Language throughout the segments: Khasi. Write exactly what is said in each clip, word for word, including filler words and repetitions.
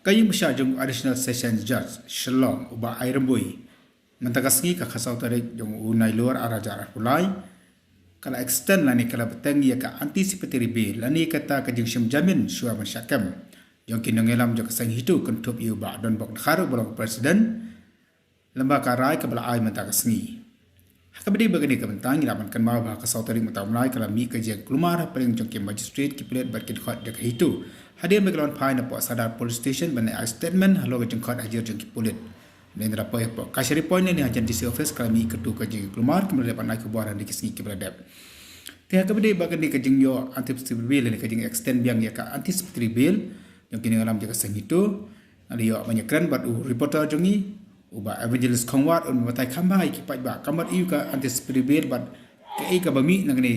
Ka ïing bishar jong u Additional Session Judge Shillong, u Bah Ai Rymbui, mynta ka sngi ka khatsaw tarik jong u Nailur ar hajar arphew lai, ka la extend lane ka la bteng ïa ka anticipatory bail lane kata ka jingshim jamin shuwa ban shah kem jong ki nongïalam jong ka seng HITO kynthup ïa u Bah Donbok Dkhar uba long u president, lyngba ka rai kaba la ai mynta ka sngi. Ha kaba ïadei bad kane ka bynta ngi lah ban kynmaw ba ha ka saw tarik mynta u bnai ka la mih ka jingkulmar hapdeng jong ki magistrate, ki pulit bad ki dkhot jong ka HITO, hadien ba ki la wan phai napoh Sadar Police Station ban ai statement halor ka jingkhot hajir jong ki pulit. Hynrei da la poi hapoh Kashari Point lane hajan DC office ka la mih katto ka jingkulmar, kumba la dep ban ai khubor ha kine ki sngi kiba la dep. Te ha kaba ïadei bad kane ka jingïoh anticipatory bail lane ka jingextend biang ïa ka anticipatory bail jong ki nongïalam jong ka seng HITO, nga la ïoh ban ïakren bad u reporter jong ngi, u Bah Evangelist Khongwat, un batai kham bha ïa ki paidbah ka mut aïu ka anticipatory bail bad kaei kaba mih na kane,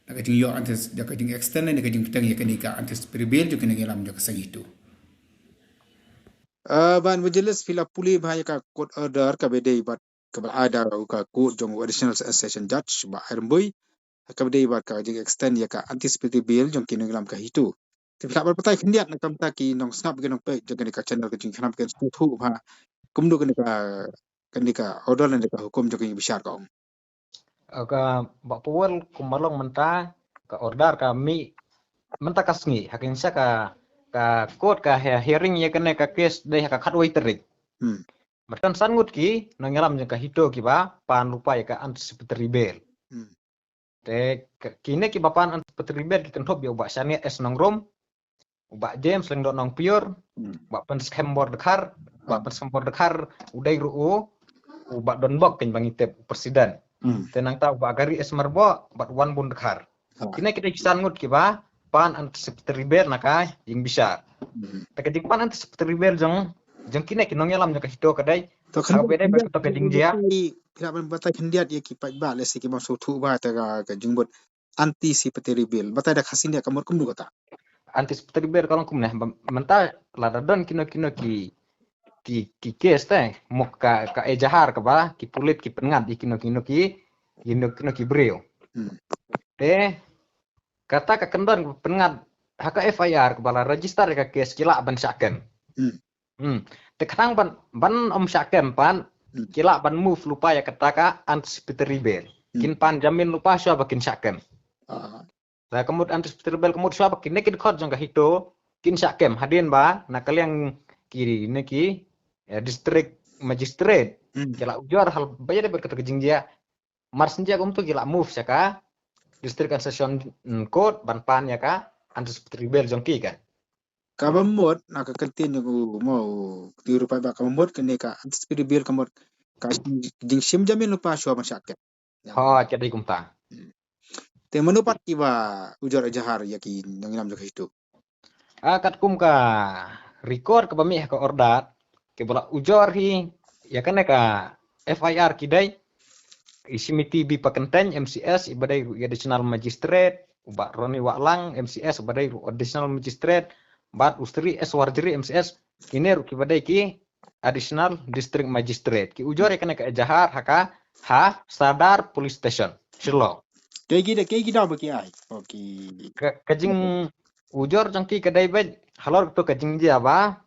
na ka jingïoh antis-, na ka jingextend lane ka jingbteng ïa kane ka anticipatory bail jong ki nongïalam jong ka seng HITO. Ah, Bah Evangelist, phi la pule bha ïa ka court order kaba ïadei bad kaba la ai da u, ka court jong u Additional Session Judge Bah Ai Rymbui, ha kaba ïadei bad ka jingextend ïa ka anticipatory bail jong ki nongïalam ka HITO. Te phi lah ban batai khyndiat na ka bynta ki nongsngap, ki nongpeit jong kane ka channel Ka Jingkhlam, kin sngewthuh bha kumno kane ka, kane ka order lane ka hukum jong ka ïing bishar ka ong. Ka Bah Powell, kumba long mynta ka order ka mih mynta ka sngi, ha ka jingshah ka, ka court ka he-, hearing ïa kane ka case dei ha ka khatwei tarik. Hmm. Bad kan san ngut ki nongïalam jong ka HITO kiba pan lypa ïa ka anticipatory bail. Hmm. Te ka, kine kiba pan anticipatory bail ki kynthup ïa u Bah Shania S Nongrum, u Bah James Lyngdoh Nongpior, Hmm. u Bah Pynskhem Bor Dkhar, u Bah Hmm. Pynskhem Bor Dkhar u dei ruh u, u Bah Donbok, kin ba ngi tip, u president. Hmm. Te nangta u Bah Gary S Myrboh bad u Wanbun Dkhar. Ah. Kine ki dei ki san ngut kiba pan anticipatory bail na ka ïing bishar. Hmm. Te ka jingpan anticipatory bail jong, jong kine ki nongïalam jong ka HITO ka dei, To ha kaba ïadei bad kato ka jingjia. Phi lah ban batai khyndiat ïa ki paidbah lehse ki bym sngewthuh bha ïa ka, ka jingmut anticipatory bail. Batai da Khasi ïa ka mut kumno kata. Anticipatory bail ka long kumne, ba, mynta lada don kino kino ki, ki, ki case te, mo ka, ka ejahar kaba ki pulit ki pynngat ïa kino kino ki, kino kino ki briew. Hmm. Te kata ka kyndon pynngat ha ka FIR kaba la register ïa ka case ki lah ban shah kem. Hmm. Hmm. Te khnang ban, ban ym shah kem pat, Hmm. ki lah ban move lypa ïa kata ka anticipatory bail. Hmm. Kin pan jamin lypa shuwa ba kin shah kem. Ah. Te ka mut anticipatory bail ka mut shuwa ba kine ki dkhot jong ka HITO kin shah kem, hadien ba na ka liang kine ki, eh, district magistrate Hmm. ki la ujor halor ba ïadei bad kata ka jingjia. Mar shen jia kumto ki la move sha ka District and Session, mm, Court ban pan ïa ka anticipatory bail jong ki kan. Kaba mut na ka kyntien jong u mo, u kti ruh paidbah, kaba mut kane ka anticipatory bail ka mut ka jing-, jingshim jamin lypa shuwa ban shah kem. Hooid, ka dei kumta. Hmm. Te mano pat kiba ujor ejahar ïa ki nongïalam jong ka HITO? Ah, katkum ka record kaba mih ha ka order, kiba la ujor hi ïa kane ka FIR ki dei i Shrimati B Pakyntein, MCS, iba dei ruh i Additional Magistrate, u Bah Ronnie Wahlang, MCS, iba dei ruh Additional Magistrate, bad u Shri S Warjri, MCS, kine ruh kiba dei ki Additional District Magistrate. Ki ujor ïa kane ka ejahar ha ka, ha Sadar Police Station, Shillong. Kaei ki da, kaei ki daw ba ki ai? Oh, ki Ka, ka jingujor jong ki ka dei beit halor kato ka jingjia ba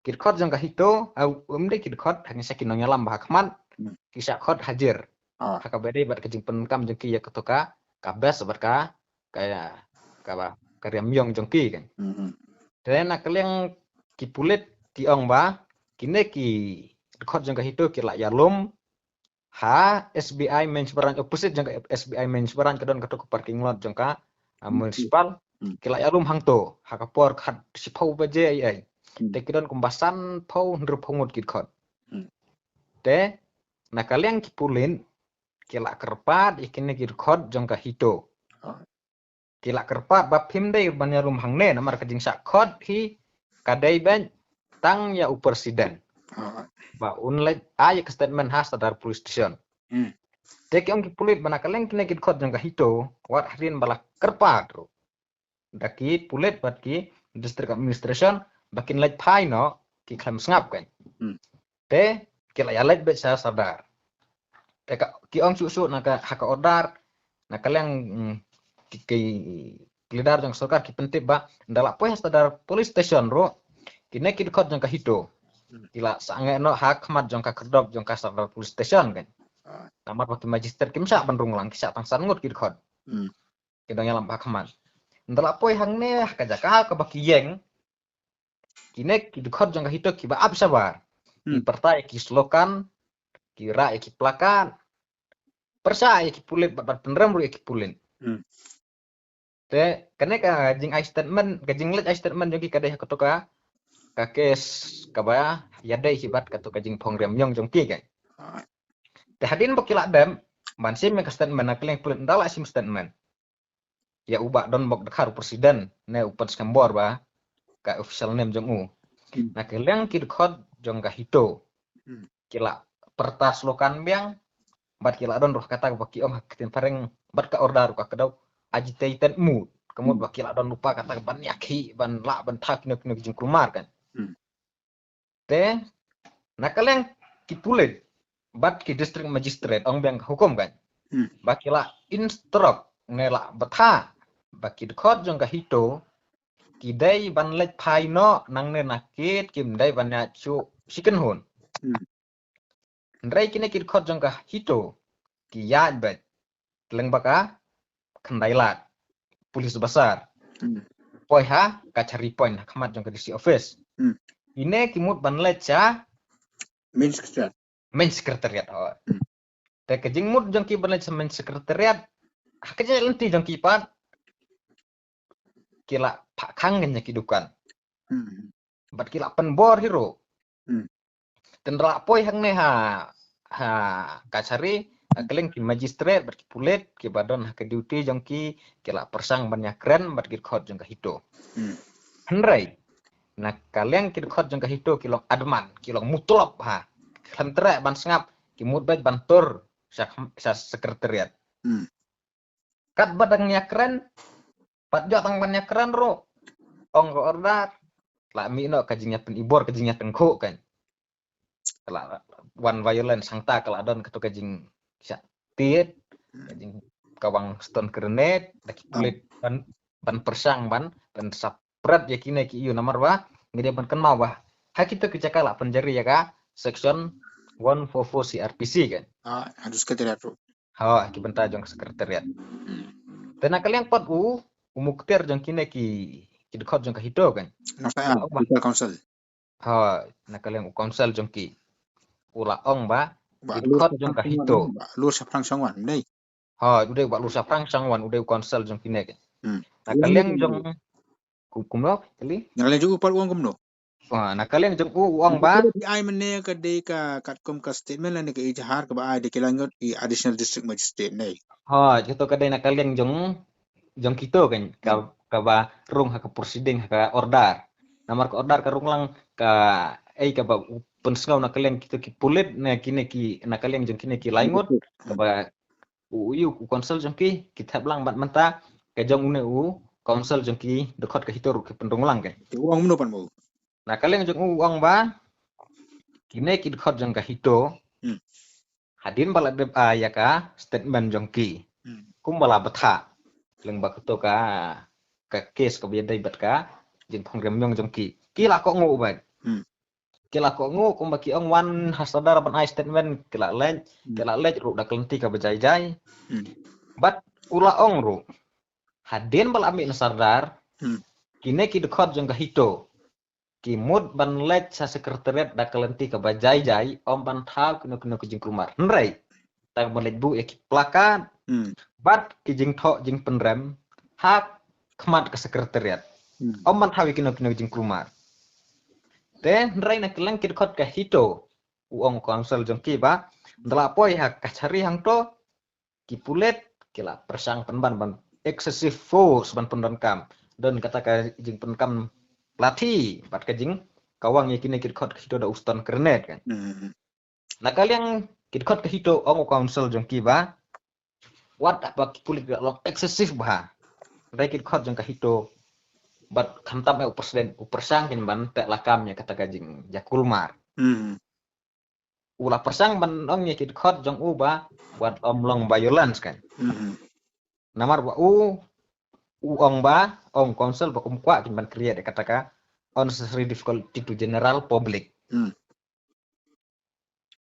ki dkhot jong ka HITO, ah, ym dei ki dkhot, hangta ki nongïalam ba ha khmat, Hmm. ki shah khot hajir. Ah. Ha kaba ïadei bad ka jingpynkam jong ki ïa kato ka, ka best bad ka, ka, kaba, ka riam ïong jong ki kan. Hmm, hmm. Te na ka liang ki pulit ki ong ba kine ki dkhot jong ka HITO ki la ïalum ha SBI Main Branch, opposite jong ka SBI Main Branch, ka don kato ka parking lot jong ka, ah, Hmm. municipal. Hmm. Ki la ïalum hangto ha ka por khat shiphew baje ei ei. Hmm. Te ki don kumba sanphew hynriewphew ngut ki dkhot. Hmm. Te na ka liang ki pulit ki la kyrpad ïa kine ki dkhot jong ka HITO. Ah. Ki la kyrpad ba phim dei ban ïalum hangne, namar ka jingshah khot hi ka dei beit tang ïa u president. Ah. Ba un leit ai ïa ka statement ha Sadar Police Station. Hmm. Te ki ong ki pulit ba na ka liang kine ki dkhot jong ka HITO, wat hadien ba la kyrpad ruh da ki pulit bad ki district administration ba kin leit phai noh, ki khlem sngap kan. Hmm. Te ki la ïaleit beit sha Sadar. Te ka, ki ong shuh shuh na ka, ha ka order, na ka liang, mm, ki, ki, ki leader jong sorkar ki pyntip ba ynda la poi ha Sadar Police Station ruh, Kine ki dkhot jong ka HITO ki la sangeh noh ha khmat jong ka khyrdop jong ka Sardar Police Station kan. Namar ba ki magistrate kim shah ban rung lang, ki shah tang san ngut ki dkhot. Ki dang ïalam ha khmat. Nda la poi hangne ha ka jaka kaba ki ïeng, kine ki dkhot jong ka HITO kiba ap shabar. Ki pyrta ïa ki slogan, ki rah ïa ki plakat, pyrshah ïa ki pulit bad, bad pynrem ruh ïa ki pulit. Te kane ka jingai statement, ka jingleit ai statement jong ki ka dei ha kato ka, ka case kaba ïadei hi bad kato ka jingphong riam miong jong ki kan. Te hadien ba ki la dep ban shim ïa ka statement, na ka liang pulit nda la shim statement, ïa u Bah Donbok Dkhar, u president ne u pynskhem bor ba ka official name jong u. Na ka liang ki dkhot jong ka HITO ki la pyrta slogan biang, bad ki la don ruh kata ba ki ong ha ka ktien phareng bad ka order ruh ka dei agitated mood. Ka mut ba ki la don lypa kata ban ïakhih, ban lah ban thaw kino kino ki jingkulmar kan. Te na ka liang ki pulit bad ki district magistrate, ong biang ka hukum kan, ba ki la instruct ne la bthah ba ki dkhot jong ka HITO ki dei ban leit phai noh nangne na kit, kim dei ban ïaid shuh shi kynhun. Hynrei kine ki dkhot jong ka HITO ki ïaid beit lyngba ka Khyndai Lad Police Bazar, poi ha Kachari Point ha khmat jong ka DC office. Kine ki mut ban leit sha Main Secretariat. Main Secretariat, ho. Te ka jingmut jong ki ban leit sha Main Secretariat, ha ka jingïaid lynti jong ki pat ki la phah khang ïa ki dukan. Bad ki la pynbor hi ruh. Te nda la poi hangne ha, ha Kachari, ha ka liang ki magistrate bad ki pulit kiba don ha ka duty jong ki, ki la pyrshang ban ïakren bad ki dkhot jong ka HITO. Hynrei na ka liang ki dkhot jong ka HITO ki long adamant, ki long mutlop ha. Khlem treh ban sngap, ki mut beit ban tur sha, sha Secretariat. Katba dang ïakren, pat jot tang ban ïakren ruh, ong ka order, la mih noh ka jingïapynibor, ka jingïatyngkhuh kan. La wan violence hangta, ka la don kato ka jingshah tied, ka jingkawang stone grenade da ki pulit ban, ban pyrshang ban, ban sap pret ïa kine ki ïew namar ba ngi dei ban kynmaw ba ha kito ki jaka la pynjari ïa ka section one four four C R P C kan. Ah, haduh Secretariat ruh. Ha, ki bynta jong Secretariat. Te na ka liang pat u, u muktiar jong kine ki, ki dkhot jong ka HITO kan. Nongshah ïa, local council. Ha, na ka liang u council jong ki. U la ong ba, ki dkhot jong ka HITO. Lur Shaphrang Changwan, dei. Ha, u dei u Bah Lur Shaphrang Changwan, u dei u council jong kine kan. Na ka liang jong, kum, kumno, kali? Na ka liang jong u pat u ong kumno? Ha, na ka liang jong u u ong ba. Ka dei ai mynne ka dei ka katkum ka statement lane ka ijhar kaba ai da ki laingut ki additional district magistrate ne. Ha, kato ka dei na ka liang jong, jong kito kan, ka, kaba rung ha ka proceeding, ha ka order. Namar ka order ka rung lang ka, eh, kaba u pynsngew na ka liang kito ki pulit ne kine ki, na ka liang jong kine ki laingut, kaba u, u, u council jong ki, ki thep lang bad mynta, ka jong une u council jong ki dkhot ka HITO ruh ki pynrung lang kan. Te u ong kumno pat mo? Na ka liang jong u u ong ba, kine ki dkhot jong ka HITO, hadien ba la dep ai ïa ka statement jong ki, kumba la bthah lyngba kato ka, ka case kaba ïadei bad ka jingphong riam miong jong ki, ki la kohnguh bad. Ki la kohnguh kumba ki ong wan ha Sardar ban ai statement, ki la leit, ki la leit ruh da ka lynti kaba jai jai. Bad u la ong ruh, hadien ba la mih na Sardar, kine ki dkhot jong ka HITO ki mut ban leit sha Secretariat da ka lynti kaba jai jai, ym ban thaw kino kino ki jingkulmar. Hynrei tang ban leit buh ïa ki plakat bad ki jingthoh jingpynrem ha khmat ka Secretariat. Ym ban thaw ïa kino kino ki jingkulmar. Te hynrei na ka liang ki dkhot ka HITO, u ong u council jong ki ba, nda la poi ha Kachari hangto, ki pulit ki la pyrshang pynban ban excessive force ban pyndonkam. Don kata ka jingpynkam lathi bad ka jingkawang ïa kine ki dkhot ka HITO da u stone grenade kan. Na ka liang ki dkhot ka HITO, ong u council jong ki ba, wat haba ki pulit ki la long excessive bha, hynrei ki dkhot jong ka HITO bad khamtam eh u president u pyrshang kin ban teh lakam ïa kata ka jingïakulmar. U la pyrshang ban ong ïa ki dkhot jong u ba wat ym long violence kan. Namar ba u, u ong ba, ong council ba um kwah kin ban create ïa kata ka unnecessary difficulty to general public. Hmm.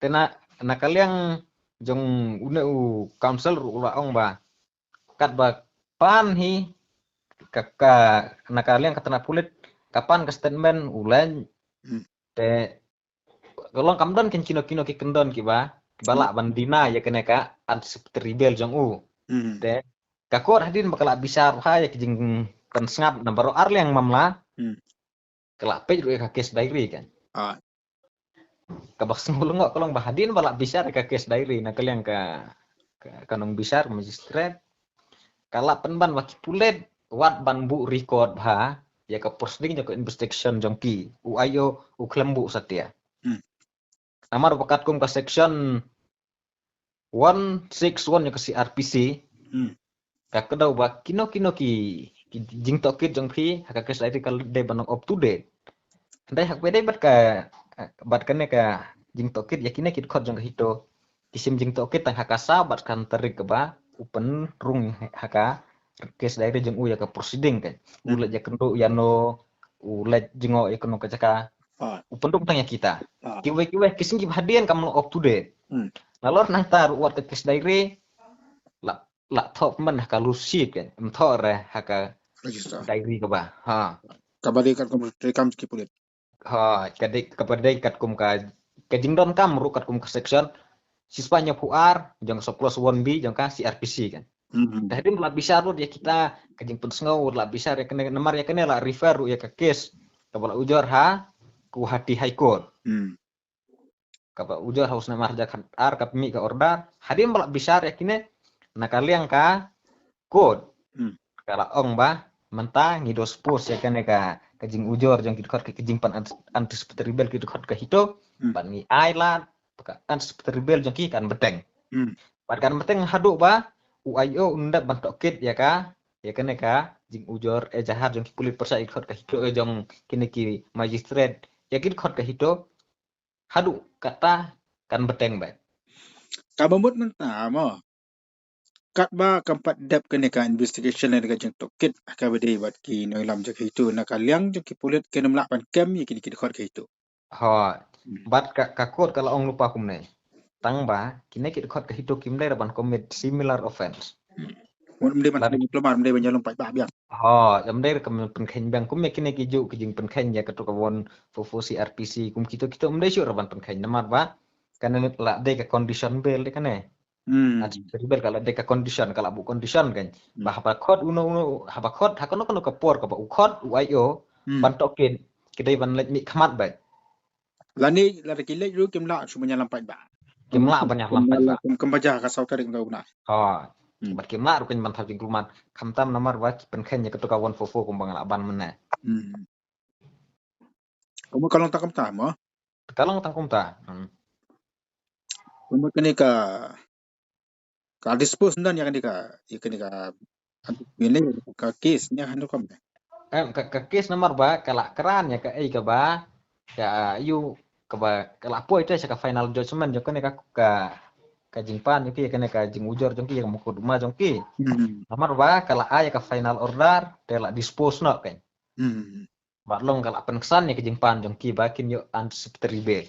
Te na, na ka liang jong une u council ruh u la ong ba katba pan hi ka, ka na ka liang ka tnat pulit ka pan ka statement u leng. Hmm. Te ka long kam don kin kino kino ki kyndon kiba kiba lah ban deny ïa kane ka anticipatory bail jong u. Hmm. Te ka court hadien ba ka la bishar ha ïa ki jingpynsngap na baroh ar liang mamla. Hmm. Ka la peit ruh ïa ka case diary kan. Ah. Kaba sngew lyngngoh ka long ba hadien ba la bishar ïa ka case diary na ka liang ka, ka, ka nongbishar magistrate ka la pynban ba ki pulit wat ban buh record bha ïa ka proceeding jong ka investigation jong ki, u ïoh u khlem buh satia. Hmm. Namar ba katkum ka section one six one jong ka C R P C, Hmm. ka kdew ba kino kino ki, ki jingtohkit jong phi ha ka case diary ka dei ban long up to date. Hynrei haba dei bad ka, bad kane ka jingtohkit ïa kine ki dkhot jong ka HITO, ki shim jingtohkit tang ha ka saw bad ka tarik kaba u pynrung ha ka case diary jong u ïa ka proceeding kan. U Hmm. leit ïakynduh ïano, u leit jngoh ïa kano ka jaka. Ah. U pynrung tang ïa kita. Ah. Kiwei kiwei ki sngi ba hadien kam long up to date. Hmm. Nalor nangta ruh wat ka case diary la, la thoh pynban ha ka loose sheet kan. Ym thoh re ha ka Register. Diary kaba. Ha. Kaba dei katkum treikam ki pulit. Ha, ka dei kaba dei katkum ka, ka jingdonkam ruh katkum ka section shispah hynñiewphew ar jong ka sub clause one B jong ka C R P C kan. Hmm. Te hadien ba la bishar ruh ïa kita ka jingpynsngew, la bishar ïa kane, namar ïa kane la refer ruh ïa ka case kaba la ujor ha Guwahati High Court. Hmm. Kaba ujor ha u snem ar hajar khatar ka pynmih ka order. Hadien ba la bishar ïa kine na ka liang ka court. Hmm. Ka la ong ba mynta ngi dispose ïa kane ka, ka jingujor jong ki dkhot ka, ka jingpan ant-, anticipatory bail ki dkhot ka HITO. Hmm. Bad ngi ai lad ba ka anticipatory bail jong ki kan bteng. Hmm. Bad kan bteng haduh ba u ïoh un dep ban tohkit ïa ka, ïa kane ka jingujor ejahar jong ki pulit pyrshah ïa ki dkhot ka HITO, eh, jong kine ki magistrate ïa ki dkhot ka HITO. Haduh kata kan bteng bad. Kaba mut mynta mo. Katba kam pat dep kane ka investigation lane ka jingtohkit kaba dei bad ki nongïalam jong ka HITO, na ka liang jong ki pulit kin ym lah ban kem ïa kine ki dkhot ka HITO. Ha. Hmm. Bad ka, ka court ka la ong lypa kumne. Tang ba kine ki dkhot ka HITO kim dei ban commit similar offence. Mut ym dei ban, Lada ym dei ban pynkheiñ biang. Ha, ym dei ka pynkheiñ biang kum ïa kine ki ju ki jingpynkheiñ ïa kato ka one four four C R P C kum kito, kito ym dei shuh ruh ban pynkheiñ namar ba kane la dei ka condition bail dei kane. Hmm. Anticipatory bail ka la dei ka condition, ka la buh condition kan. Hmm. Ba haba khot uno uno, haba khot ha kano kano ka por kaba u khot u ïoh Hmm. ban tohkit, ki dei ban leit mih khmat bad. Lane lada ki leit ruh kim lah shu ban ïalam paidbah. Kim lah ban ïalam paidbah. Kum, kum ba jia ha ka saw tarik mynta u bnai. Ha. Hmm. Bad kim lah ruh kan ban thap jingkulmar. Khamtam namar ba ki pynkheiñ ïa kato ka one four four kumba nga la ban mynne. Hmm. Kumno ka long tang kumta mo? Ka long tang kumta. Hmm. Kumno kane ka, ka dispose ynda ïa kane ka, ïa kane ka, ane ka case ne hynda kumne. Em, ka, ka case namar ba ka la kren ïa kaei kaba ka ïoh kaba ka la poi te sha ka final judgment jong kane ka, ka, ka jingpan jong ki, kane ka jingujor jong ki, ka mukotduma jong ki. Hmm. Namar ba ka la ai ïa ka final order te la dispose noh kan. Hmm. Bad long ka la pynksan ïa ka jingpan jong ki ba kin ïoh anticipatory bail.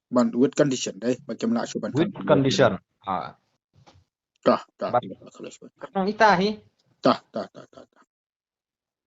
Ban with condition dei, ba kim lah shu ban With condition. Ha. Tah, tah. Bad Tah, tah, tah. Kan ita hi. Tah, tah, tah, tah.